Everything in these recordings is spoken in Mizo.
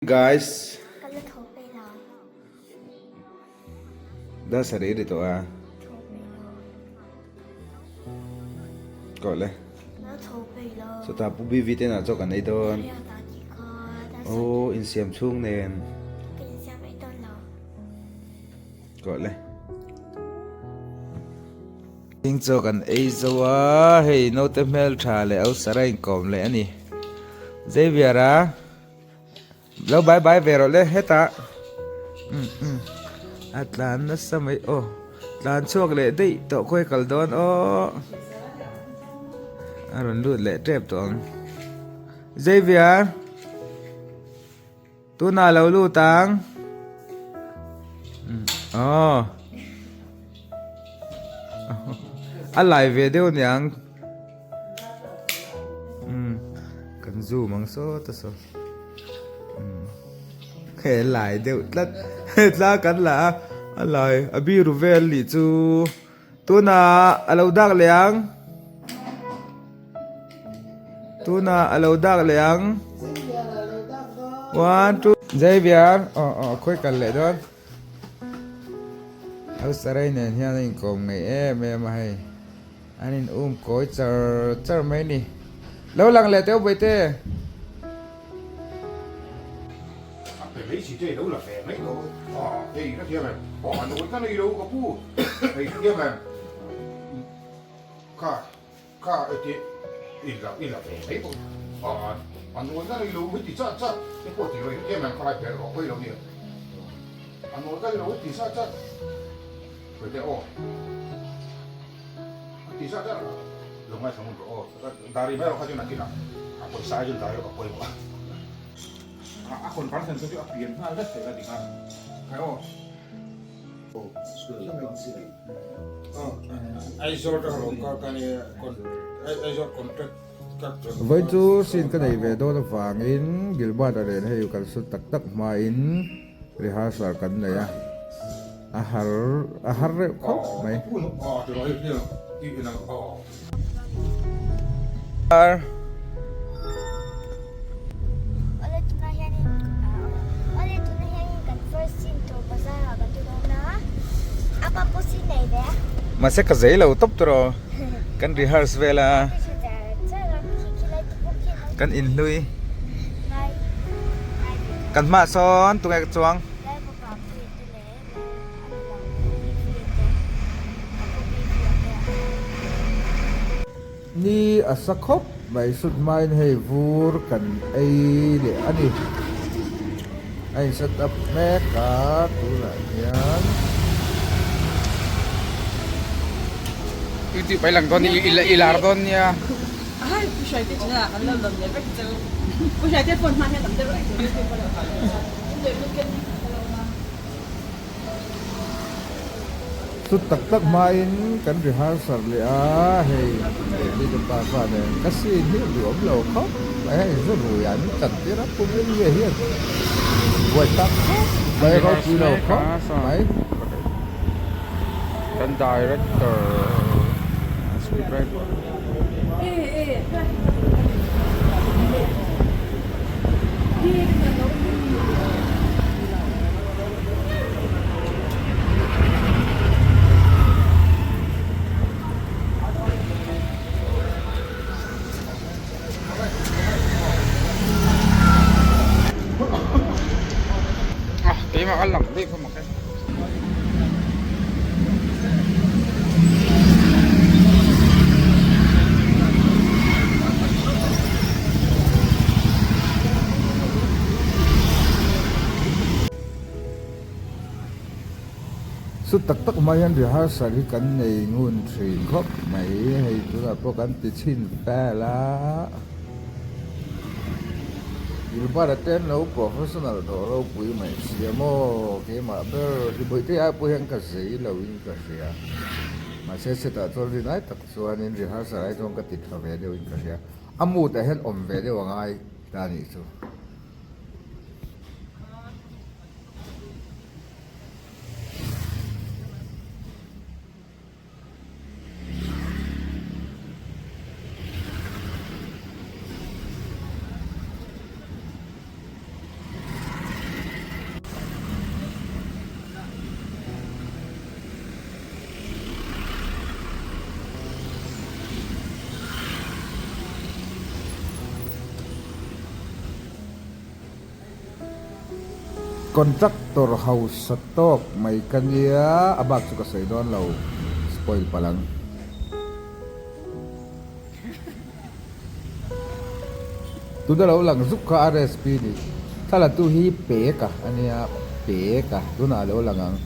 Guys. Ka la tho pe lo. Da sari ri to a. Tho pe lo. Ko le. La tho pe lo. So ta pu BV te na cho kan ei don. Oh, in siam chung nen. Ka in siam ei don lo. Ko le. Ding chaw kan ei zo a, hei naute hmel tha leh au sara inkawm leh ani. Xavier a. Lo bye bye ve rawh le hetah umm umm a tlan nasa mai aw tlan chhuak leh daih tawh khawi kal dawn aw a rawn lut leh tep tawh ang Xavier tunah lo lut ang umm aw a lai ve deuh aniang. Umm kan zoom ang sawt a saw umm he lai deuh tlat tla kan la a a lai a biru vel nih chu tunah a lo dak leh ang tunah a lo dak leh ang one two Xavier aw aw khawi kal leh dawn. Hausarai nen hian a inkawm ngei em em a hei an in um kawi char char mai ni lo lang leh teuh bawihte. A pe mai si te lo la ve mai lo a hei ka thiam em aw a nawi ka nei lo ka pu hei ka thiam em kha kha eti i la i la ve mai bawk a a nawi ka nei lo heti chat chat te pawh ti lo hi thiam em kha lai pher rawh hawi lo nia a nawi ka nei lo heti chat chat hei te aw a ti chat chat lo ngaithla ngun rawh aw dari mai rawh kha chuan a kinah a pawisa ai chuan dari rawh ka pawimawh a a conversion chu a pian nghal vek thei ka ti nghal khai aw. Vawi chu scene ka nei ve dawn avangin Gilbert-a nen hei kan sut tak tak hmain rehearsal kan nei a, a har a har reuh khawp mai. Awle tunah hianin awle tunah hianin kan first scene tur bazar ah kan ti dawn a a pa pawh scene nei ve a. Mahse ka zei lo tawp tur aw kan rehearse vel a kan inhlui kan hmah sawn tunge ka chuang. Ni a sa khawp mai sut hmain hei vur kan ei leh a ni. A in set up mek a tunah hian. Youtube ai lang dawn i lar dawn nia. Chut tak tak hmain kan rehearsal leh a, hei David a pa fa nen ka scene hi a duhawm lo khawp mai, hei zu rui an chan tir a pu Millie hian buai tak khawp mai, ropui lo khawp mai. Kan director script writer. Keimah ka lang daih khawp ang. Su tak tak mai hian rehearsal hi kan nei ngun thin khawp mai hei tunah pawh kan ti chhin vel a. Gilbert-a te an lo professional tawh ropui mai sia maw keimah ber hi bawihte ai pawh hian ka zei lo in ka hria mahse setah chuan rin ai tak chuanin rehearsal ai chuan ka ti tha ve deuh in ka hria a mood ah hian awm ve deuh a ngai ta anih chu. Contractor hausa tawk mai ka nia, a bak chu ka sawi dawn lo, spoil palh ang. Tuna lo lang zuk kha RSP ni. Thla tu hi Peka a nia, Peka tunah a lo lang ang.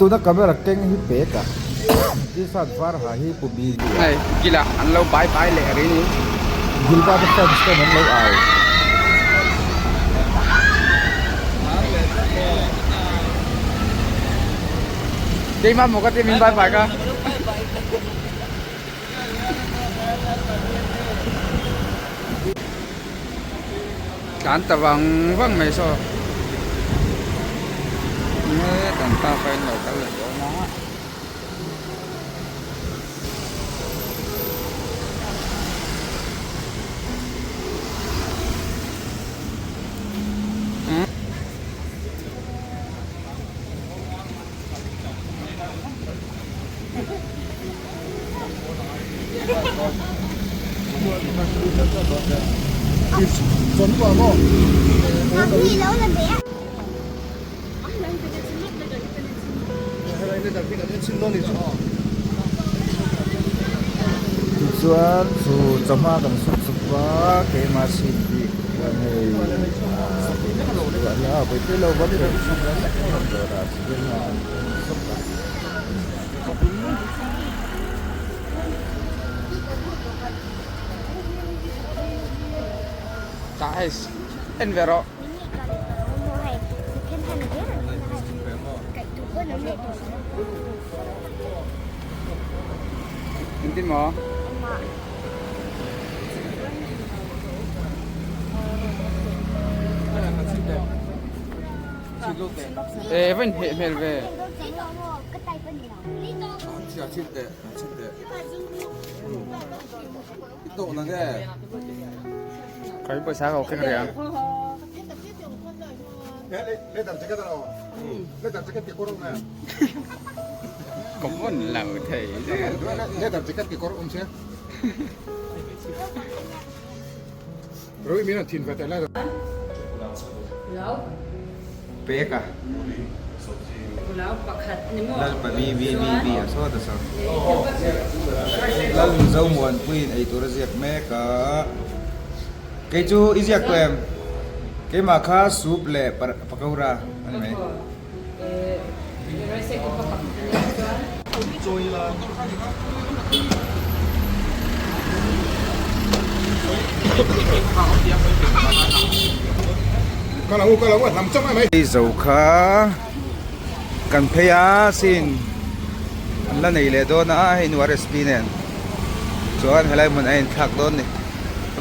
Tuna camera keng hi pek a t-shirt var ha hi pu Billy a. Hei gila an lo bai bai leh rih ni. Gilbert a fans ten an lo au. Keimah maw ka ti min bai bai ka. Tlan ta vang vang mai saw. Nge kan pa kha in lo kal leh dawn a. Tichuan chu chawhma kan suk suk a keimah sin bik chuan hei ah Tah hei en ve rawh. Engtin maw? E va inhmeh hmel ve. Kai pawisa ka keng rih ang. Common lo thei. Pek a. Lalpa bi bi bi bi a sawt a saw. Lal Mizo Muanpuiin ei tur a ziak mek a. Kei chu i ziak tawh em? Keimah kha soup leh pakora a ni mai. Zo kha kan phei a sin an la nei leh dawn a hei nu RSP nen chuan helai hmun a inthlak dawn ni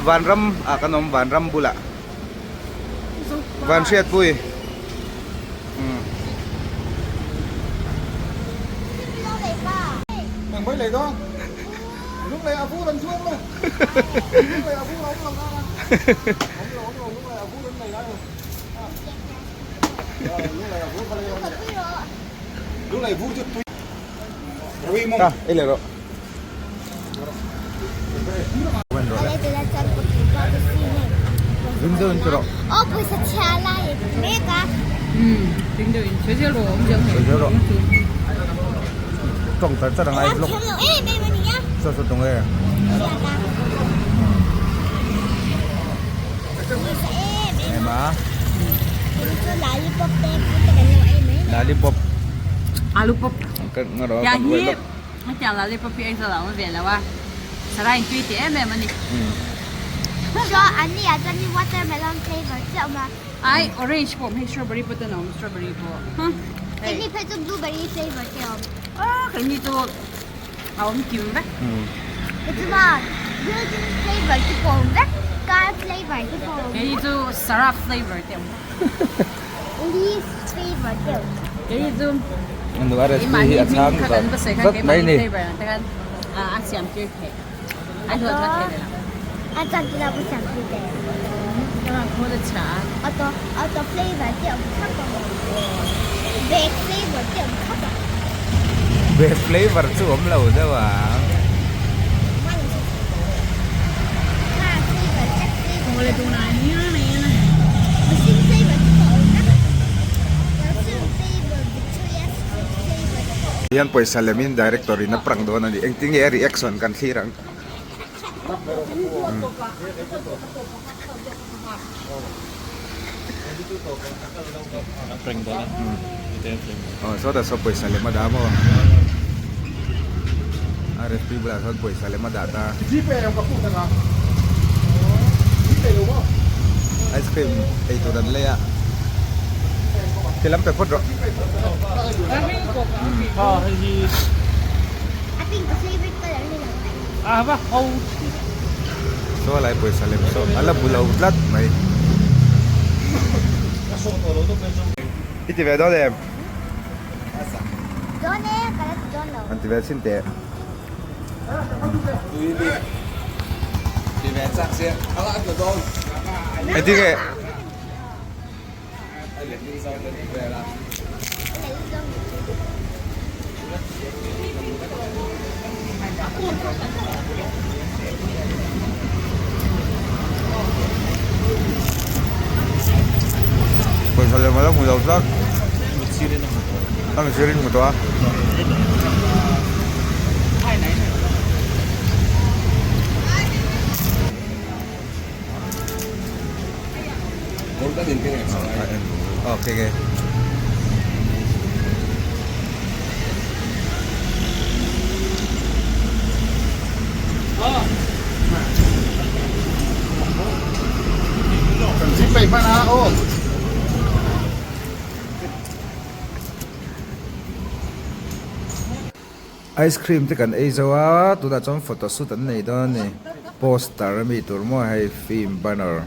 vanram ah kan awm vanram bulah. Van hriat pui. Ta, ei leh rawh. Sawi zel rawh. Tawng char char a ngai vlog. Saw saw tawng e. Em a. Lollipop. Alupop. Kan ngaro kan uai lawk. Hetiang lollipop hi Aizawl ah a awm ve lo a. Sarah in tui ti em em a ni. Chuan an ni ah chuan watermelon flavor chiah a awm a. Ai orange pawh awm hei strawberry pawh ten a awm strawberry pawh. Keini phei chu blueberry flavor te a awm. Aw keini chu a awm kim vek. Chuan building flavor te pawh a awm vek car flavor te pawh a awm. Keini chu saraf flavor te a awm. Leaf flavor te a awm. Keini chu keimahni hming kha kan va sawi khan keimahni flavor ang te khan a siam tir theih. A hlawt kha theih leh lo. A chan te lah pawh siam tir theih. Ka khawl a chhia a. Auto auto flavor te awm thlap a. Bag flavor te awm thlap a. Bag flavor chu awm lo deuh a. Car flavor truck flavor te awm. Machine flavor te pawh awm vek. Perfume flavor Victoria's Secret flavor te pawh awm. Hian pawisa lemin director in a prank dawn a ni. Engtin nge a reaction kan thlir ang. Aw sawtah saw pawisa lem a dah maw? A refree bulah sawn pawisa lem a dah ta. Ice cream ei tur an lei a. Ti lam pe phawt rawh. Saw lai pawisa lem saw a la bu lo tlat mai. I ti ve dawn em? An ti ve chhin teh. Engtin nge? Pawisa lem a la hmu lo tlat a mihring in hmu tawh a. Okay okay. Ice cream te kan ei zo a tunah chuan photo shoot an nei dawn a ni poster a mi tur maw hei film banner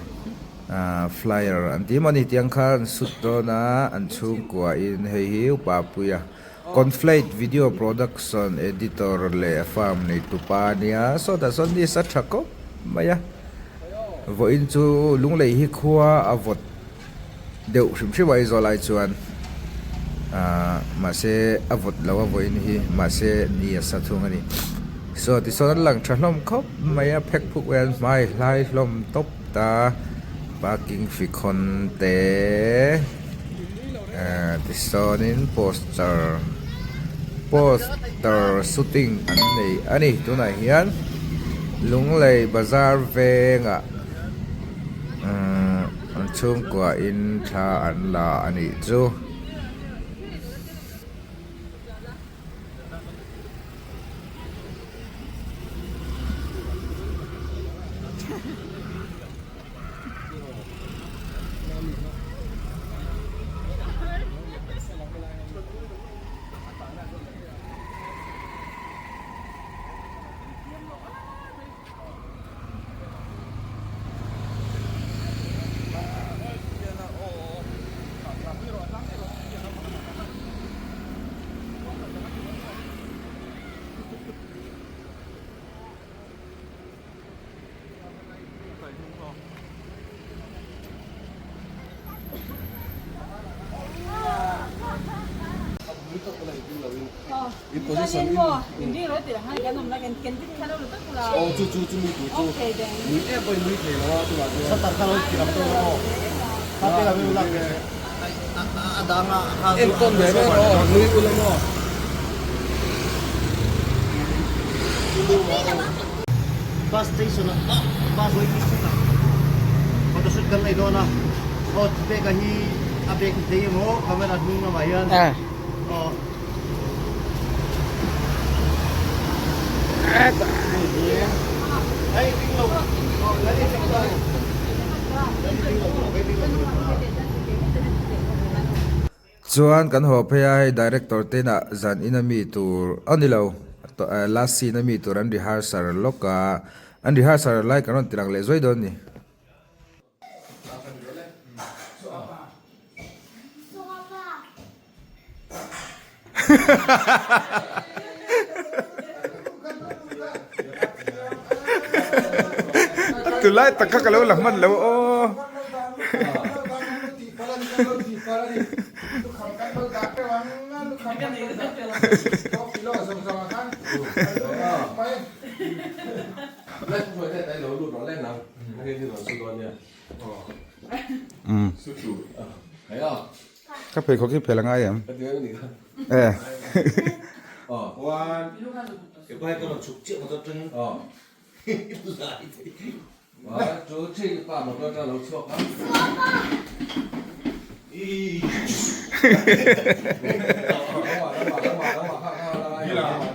ah flyer an tih emaw ni tiang kha an shoot dawn a an chhungkua in hei hi upa puia conflate video production editor leh farm nei tupa a nia sawtah sawn ni sa tha khawp mai a vawiin chu lunglei hi khua a vawt deuh hrim hrim a Aizawl ai chuan ahh mahse a vawt lo a vawiin hi mahse ni a sa thung a ni saw tisawn an lang tha hlawm khawp mai a phek phuk vel hmai hlai hlawm tawp ta parking fikhawn te ahh tisawnin poster poster shooting an nei a ni tunah hian Lunglei bazar vengah umm. An chhungkua in thla an la a nih chu. Enkawl ve ve rawh nui ula maw. Bus station ah bus waiting shed ah photo shoot kan nei dawn a aw bag a hi a bag hi thei emaw camera hnung lamah hian aw. Chuan kan haw phei a hei director te inah zan in a mi tur a ni lo last scene a mi tur an rehearsal lawk a an rehearsal lai kan rawn ti lang leh zuai dawn a ni. A tu lai tak kha ka lo la hman lo aw. Ka pheikhawk hi phel a ngai em? E.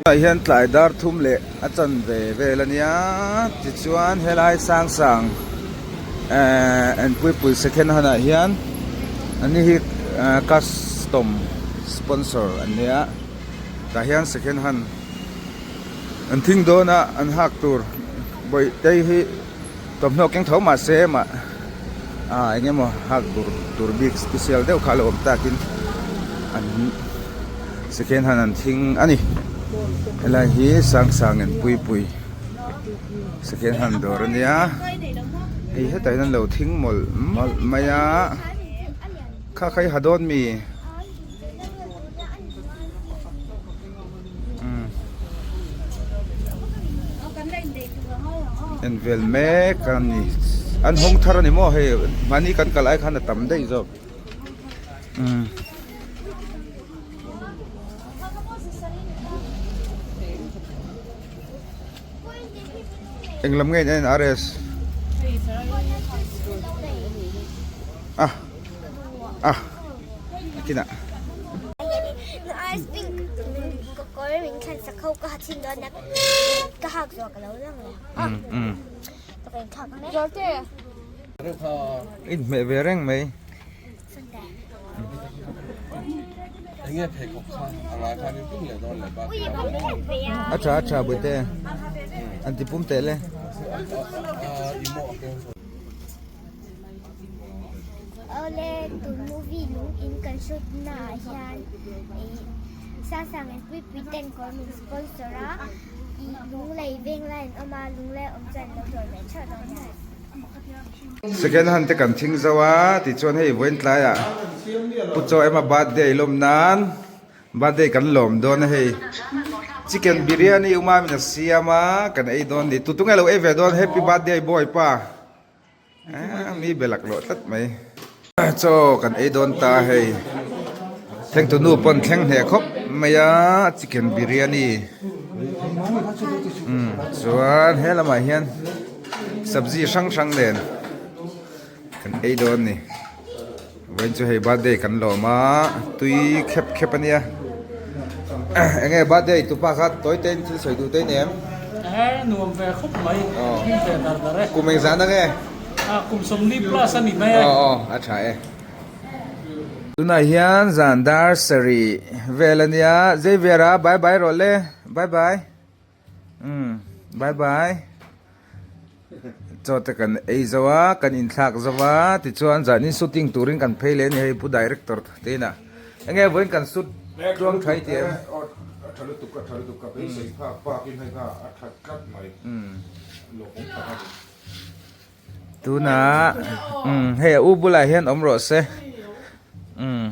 Tunah hian tlai dar thum leh a chanve vel a nia tichuan helai sang sang ehh enpuipui second hand ah hian an ni hi custom sponsor an nia tah hian second hand an thing dawn a an hak tur bawihte hi thawmhnaw keng tho mahse mah ah eng emaw hak tur tur bik special deuh kha a lo awm takin an second hand an thing a ni helai hi sang sang in pui pui second hand dawr a nia hei hetah hian an lo thing mawlh mawlh mai a kha kha i ha dawn mi. En vel mek a ni an hawng thar a ni maw hei mahni kan kal ai khan a tam daih zawk umm. Englam nge in en RS ah ah a kinah. Inhmeh ve reng mai. A tha a tha Bawihte an ti pum teh le. Awle tun movie lung in kan shoot na ah hian ih Sasang in Puipui ten kawr min sponsor a ih Lunglei Venglai an awm a Lunglei awm chuan an lo dawr ve theuh dawn nia. Second hand te kan thing zo a tichuan hei vawiin tlaiah Pu Chaw ema birthday lawm nan birthday kan lawm dawn a hei chicken biryani uma min a siam a kan ei dawn a ni tutunge lo ei ve dawn happy birthday boy pa. Aaa mi be lak loh tlat mai. Chaw kan ei dawn ta hei thlengtu nu pawn thleng hneh khawp mai a chicken biryani umm chuan he lamah hian sabzi hrang hrang nen kan ei dawn a ni vawiin chu hei birthday kan lawm a tui khep khep a nia eng nge birthday tupa kha tawi te in thil sawi duh te i nei em? Ehe nuam ve khawp mai hlim ve dar dar e. Kum engzah na nge? A kum 40 plus a ni mai e. Aw aw a tha e. Tunah hian zan dar sarih vel a nia Xavier a bye bye rawh le bye bye. Umm bye bye chaw te kan ei zo a kan inthlak zo a tichuan zanin shooting turin kan phei leh a ni hei pu director te inah enge vawiin kan shoot tluang tha i ti em? A tha lutuk a tha lutuk ka beisei phak bak in hei kha a tha tlat mai lawmawm tak a ni. Tunah umm hei a u bulah hian awm rawh se umm.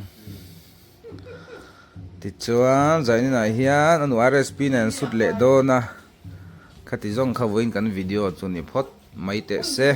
Tichuan Zainina hian a nu RSP nen an sut leh dawn a, khati zawng kha vawiin kan video chu ni phawt mai teh se.